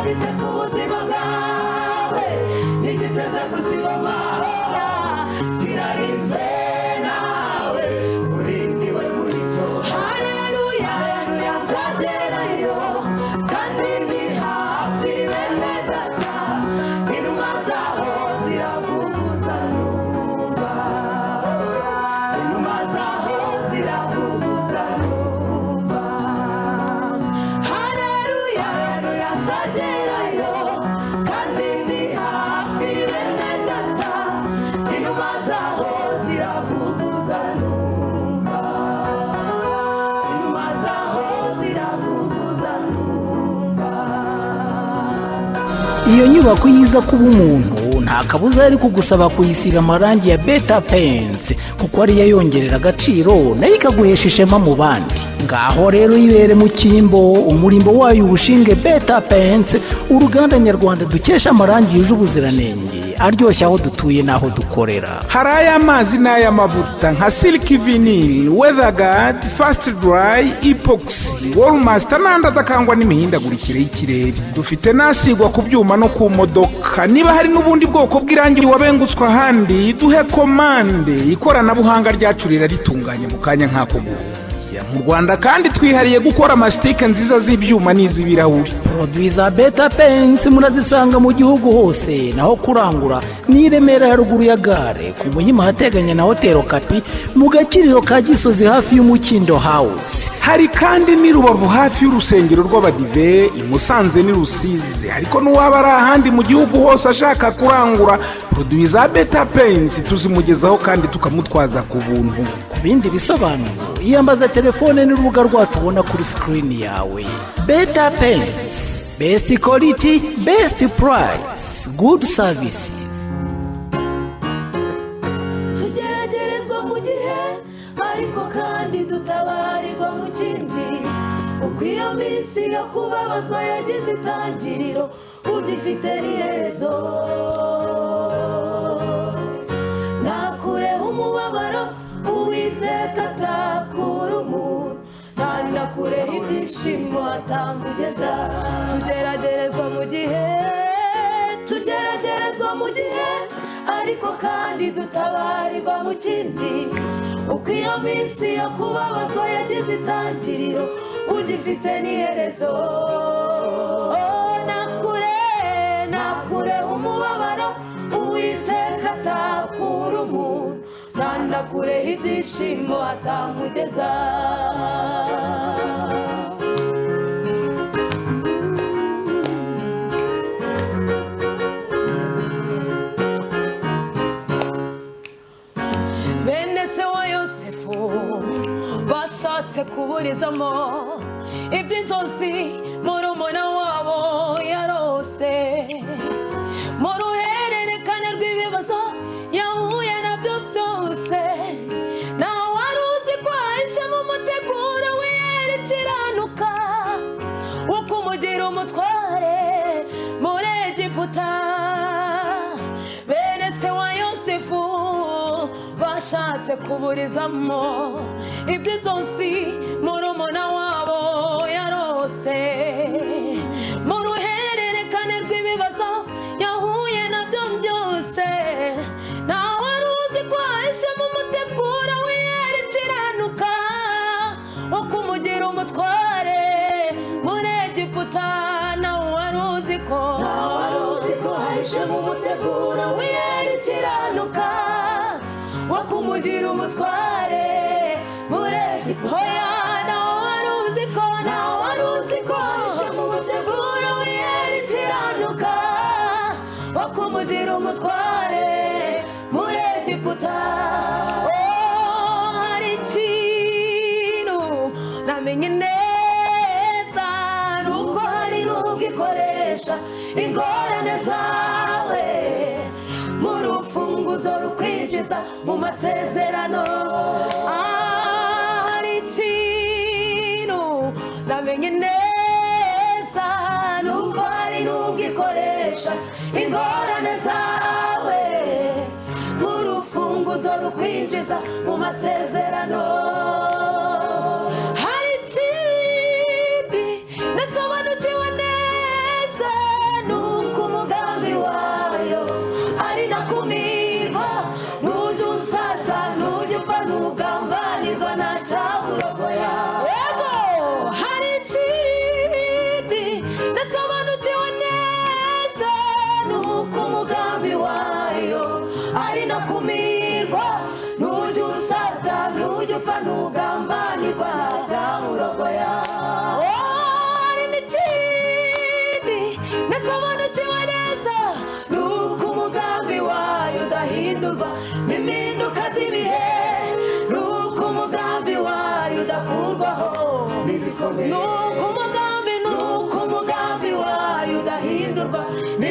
Cyanditse ku buzima bwawe ntigiteze gusibama, kirarinzwe nawe urindiwe muri cyo. Haleluya, nzagerayo kandi ndi hafi. Bene data, inuma zaho ziravuguza numva, inuma zaho ziravuguza numva. Haleluya, haleluya, nzagerayo kandi ndi hafi. Bene data, inuma zaho ziravuguza numva, inuma zaho ziravuguza numva. Iyo nyubako yiza kuba umuntu, nta kabuza yari kugusaba kuyisiga amarangi ya Beta Paints, kuko ariyo yongerera agaciro, nayo ikaguhesha ishema mu bandi. Ngaho rero yibere mu cyimbo, umurimbo wayo uwushinge Beta Paints, uruganda nyarwanda dukesha amarangi yuje ubuziranenge, aryoshye aho dutuye n'aho dukorera. Hari ay'amazi n'ay'amavuta nka silk vinyl, WeatherGuard, fast dry, epoxy, wallmaster n'andi adakangwa n'imihindagurikire y'ikirere. Dufite n'asigwa ku byuma no ku modoka. Niba hari n'ubundi bwoko bw'irangi wabengutswe ahandi, duhe komande, ikoranabuhanga ryacu riraritunganya mu kanya nk'ako guhumbya. Mu Rwanda kandi twihariye gukora amasitike nziza z'ibyuma n'iz'ibirahuri. Produits za Beta Paints murazisanga mu gihugu hose. Naho kurangura ni i Remera, haruguru ya gare, ku Muhima ahateganye na Hoteli Kapi, mu Gakiriro ka Gisozi, hafi y'Umukindo House. Hari kandi n'i Rubavu, hafi y'urusengero rw'Abadive, i Musanze n'i Rusizi. Ariko n'uwaba ari ahandi mu gihugu hose ashaka kurangura produits za Beta Paints, tuzimugezaho kandi tukamutwaza ku buntu. Ku bindi bisobanuro, iyambaza telefone n'urubuga rwacu ubona kuri screen yawe. Beta Paints, best quality, best price, good services. Tugeragerezwa mu gihe, ariko kandi dutabarirwa mu kindi. Uko iyo minsi yo kubabazwa yagize itangiriro, ugifite n'iherezo. Nakureho umubabaro Uwiteka atakura umuntu, ntanakureho ibyishimo atamugeza. Tugeragerezwa mu gihe, tugeragerezwa mu gihe, ariko kandi dutabarirwa mu kindi. Uko iyo minsi yo kubabazwa yagize itangiriro, ugifite n'iherezo. Nakure, nakure umubabaro Uwiteka atakura umuntu, ntanakureho ibyishimo atamugeza. Bene se wa Yosefu bashatse kuburizamo iby'inzozi murumuna wabo yarose. Mu ruhererekane rw'ibibazo yahuye nabyo byose, ntawe wari uzi ko ahisemo umuteguro w'iyerikiranuka wo kumugira umutware muri Egiputa. Bene se wa Yosefu bashatse kuburizamo iby'inzozi murumuna wabo yarose. Mu ruhererekane rw'ibibazo yahuye nabyo byose, ntawe wari uzi ko ahisemo umuteguro w'iyerikiranuka wo kumugira umutware muri Egiputa. Nawe wari uzi ko, nawe wari uzi ko ahishemo umuteguro w'iyerikiranuka wo kumugira umutware muri Egiputa. Hoya, nawe wari uzi ko, nawe wari uzi ko ahishemo umuteguro w'iyerikiranuka wo kumugira umutware muri Egiputa. Oh, hari ikintu namenye neza, ni uko hari n'ubwo ikoresha ingorane zawe mu rufunguzo rukwinjiza mu masezerano. Ah, hari ikintu namenye neza, ni uko hari n'ubwo ikoresha ingorane zawe mu rufunguzo rukwinjiza mu masezerano. Hari ikindi nasobanukiwe neza.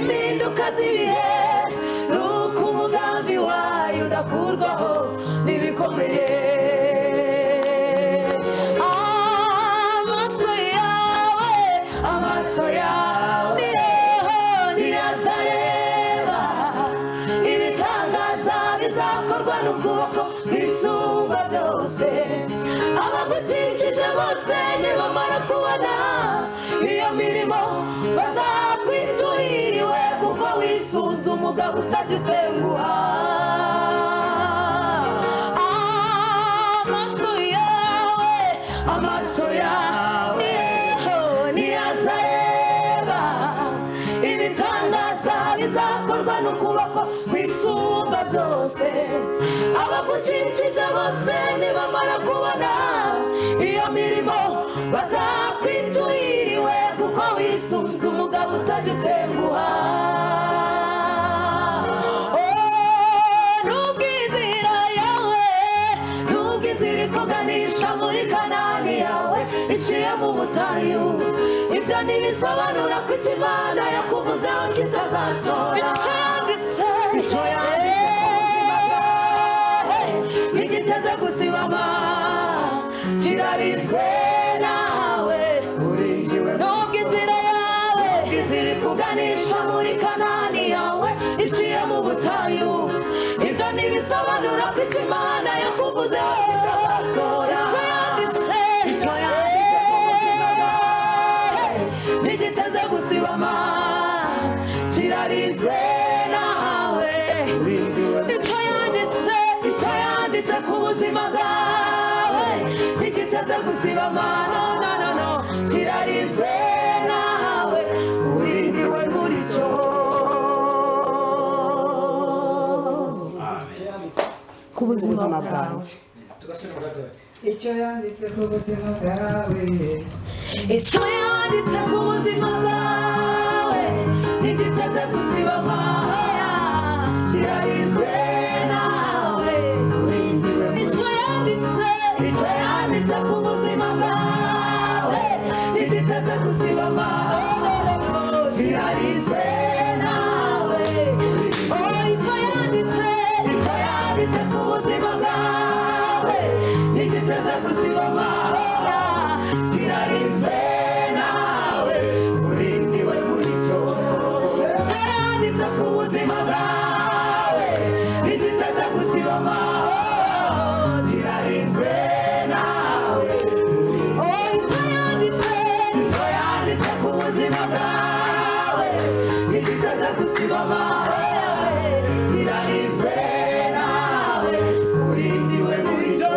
n'impinduka z'ibihe, nuko umugambi wayo udakurwaho n'ibikomeye. Amaso yawe, amaso yawe ntiyazareba ibitangaza bizakorwa n'ukuboko kw'Isumba byose. Abagukikije bose nibamara kubona iyo mirimo bazakwituhiriwe, kuko wisunze umugabo utajya utenguha. Amaso yawe, amaso yawe ntiyazareba ibitangaza bizakorwa n'ukuboko kw'Isumba byose. Abagukikije bose nibamara kubona iyo mirimo bazakwituhiriwe, kuko wisunze umugabo utajya utenguha. Nubwo inzira yawe, nubwo inzira ikuganisha muri Kanani yawe iciye mu butayu, ibyo ntibisobanura ko icyo Imana yakuvuzeho kitazasohora. Icyo yanditse, icyo yanditse ntigiteze gusibama, kirarinzwe nawe. Nubwo inzira yawe, inzira ikuganisha muri Kanani yawe iciye mu butayu, ibyo ntibisobanura ko icyo Imana yakuvuzeho kitazasohora. Icyo yanditse, icyo yanditse ku buzima bwawe ntigiteze gusibama, kirarinzwe nawe. Icyo yanditse, icyo yanditse ku buzima bwawe ntigiteze gusibama, no no no no, kirarinzwe nawe, urindiwe muri cyo. Ku buzima bwanjye, Icyo yanditse ku buzima bwawe, icyo yanditse ku buzima bwawe ntigiteze gusibama, kirarinzwe nawe. Icyo yanditse, icyo yanditse ku buzima bwawe ntigiteze gusibama, kirarinzwe nawe. Icyo yanditse, icyo yanditse ku buzima bwawe ntigiteze gusibama, kirarinzwe nawe, urindiwe muri cyo. Icyo yanditse ku buzima bwawe ntigiteze gusibama, kirarinzwe nawe. Icyo yanditse, icyo yanditse ku buzima bwawe ntigiteze gusibama, kirarinzwe nawe, urindiwe muri cyo.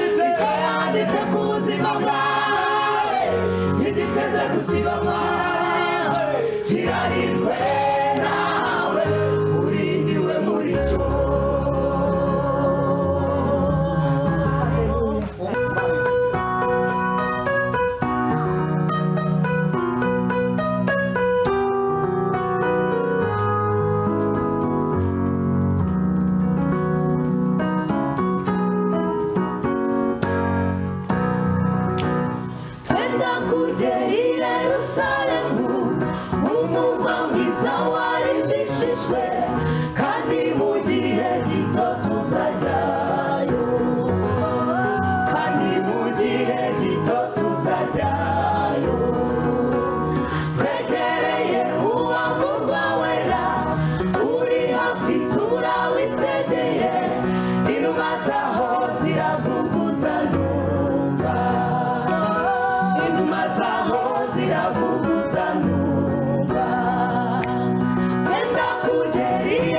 Icyo yanditse ku buzima bwawe ntigiteze gusibama, kirarinzwe nawe, urindiwe muri cyo. Twenda kugera i Yerusalemu, umurwa mwiza warimbishijwe, kandi mu gihe gito tuzajyayo, kandi mu gihe gito tuzajyayo. Twegereye uwo murwa wera, uri hafi turawitegeye, inuma zaho ziraguguza numva, inuma zaho ziraguguza numva. Twenda kugera i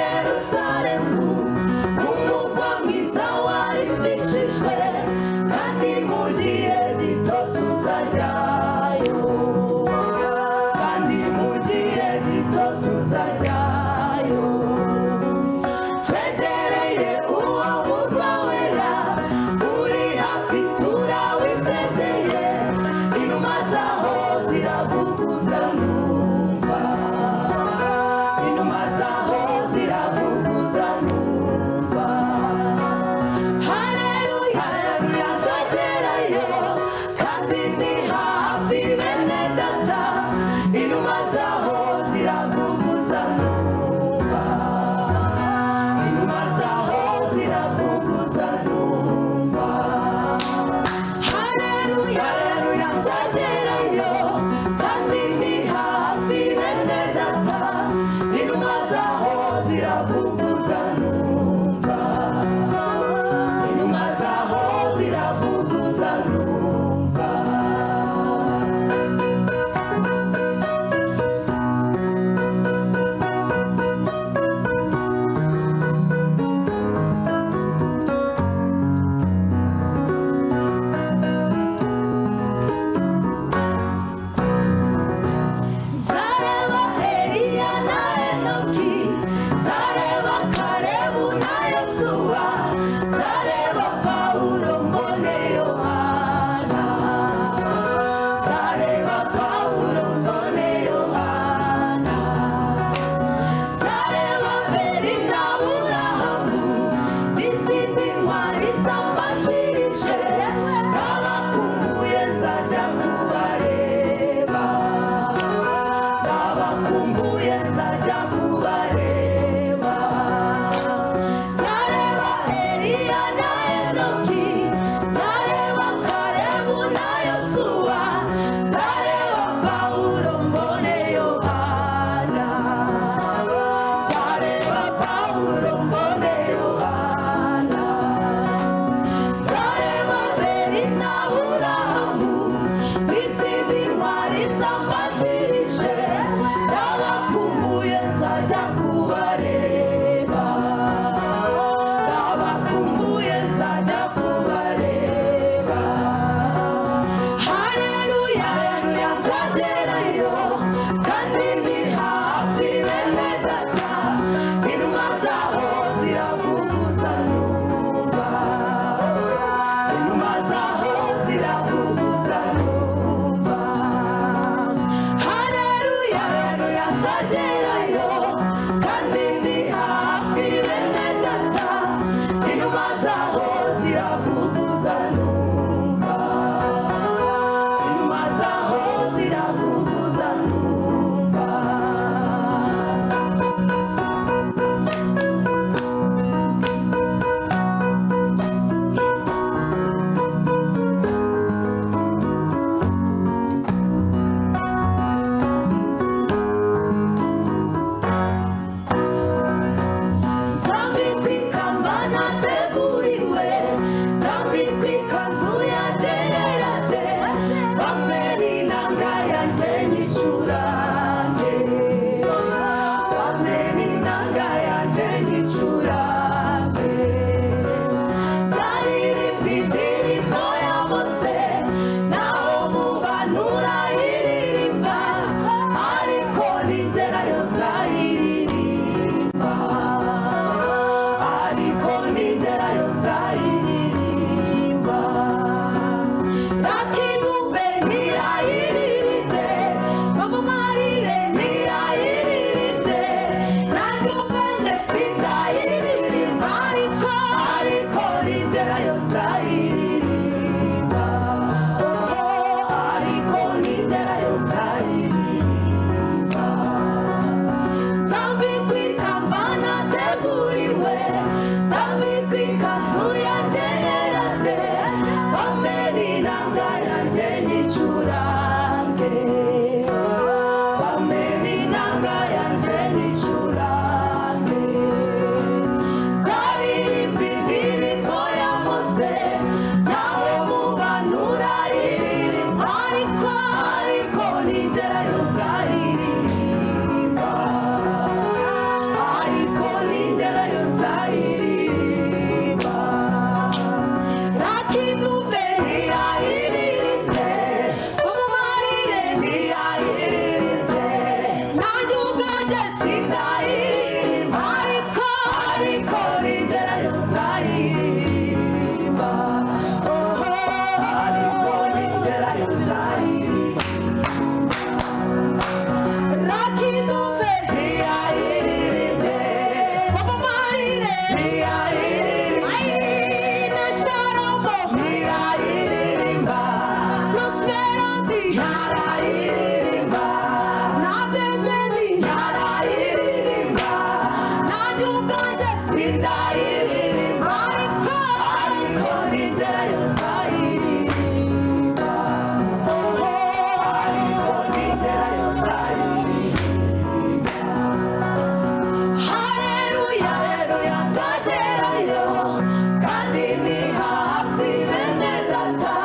Ndabakumbuye, nzajya kubareba. Ndabakumbuye, nzajya kubareba. Haleluya, haleluya, nzagerayo kandi ndi hafi. Bene data, intumwa zaho ziraguguza numva, intumwa zaho ziraguguza numva. Haleluya, haleluya, nzagerayo kandi ndi hafi. Bene data, intumwa zaho ziraguguza numva, intumwa zaho ziraguguza numva. Nzambikwa ikamba nateguriwe, nzambikwa ikanzu yanjye yera de, bamena inanga yanjye nyicurange, bamena inanga yanjye nyicurange. Nzaririmba indirimbo ya Mose, naho mu bantu urayiririmba, ariko nigerayo nzayiririmba, ariko nigerayo nzayiririmba. Nakidube ntiyayiririmbe, bamumarire ntiyayiririmbe, nanjye ubwanjye sindayiririmba, ariko nigerayo nzayiririmba, ariko nigerayo nzayiririmba. Nzambikwa ikamba nateguriwe, nzambikwa ikanzu yanjye yera de, bamena inanga yanjye nyicurange, bamena inanga yanjye nyicurange. Nzaririmba indirimbo ya Mose, naho mu bantu urayiririmba, ariko nigerayo nzayiririmba, ariko nigerayo nzayiririmba. Nakidube ntiyayiririmbe, umumarire ntiyayiririmbe, nanjye ubwanjye sindayiririmba, ariko nigerayo nzayiririmba, ariko nigerayo nzayiririmba. Rakidube ntiyayiririmbe, bamumarire ntiyayiririmbe, na Salomo ntiyayiririmba, Prosperandi ntarayiririmba, na Debeni ntarayiririmba, nanjye ubwanjye sindayiririmba, ariko nigerayo nzayiririmba, ariko nigerayo nzayiririmba. Haleluya, haleluya, nzagerayo kandi ni hafi. Bene data,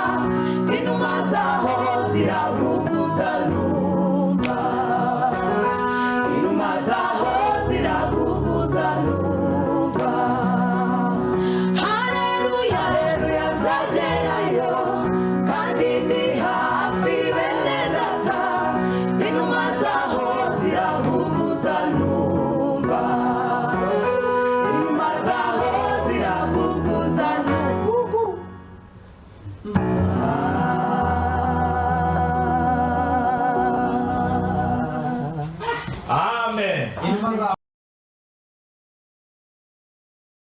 inuma zaho ziraguguza numva, inuma zaho ziraguguza numva. Haleluya, haleluya, nzagerayo kandi ni hafi. Bene data, inuma zaho ziraguguza numva, inuma zaho ziraguguza numva. Amen. Inuma zaho.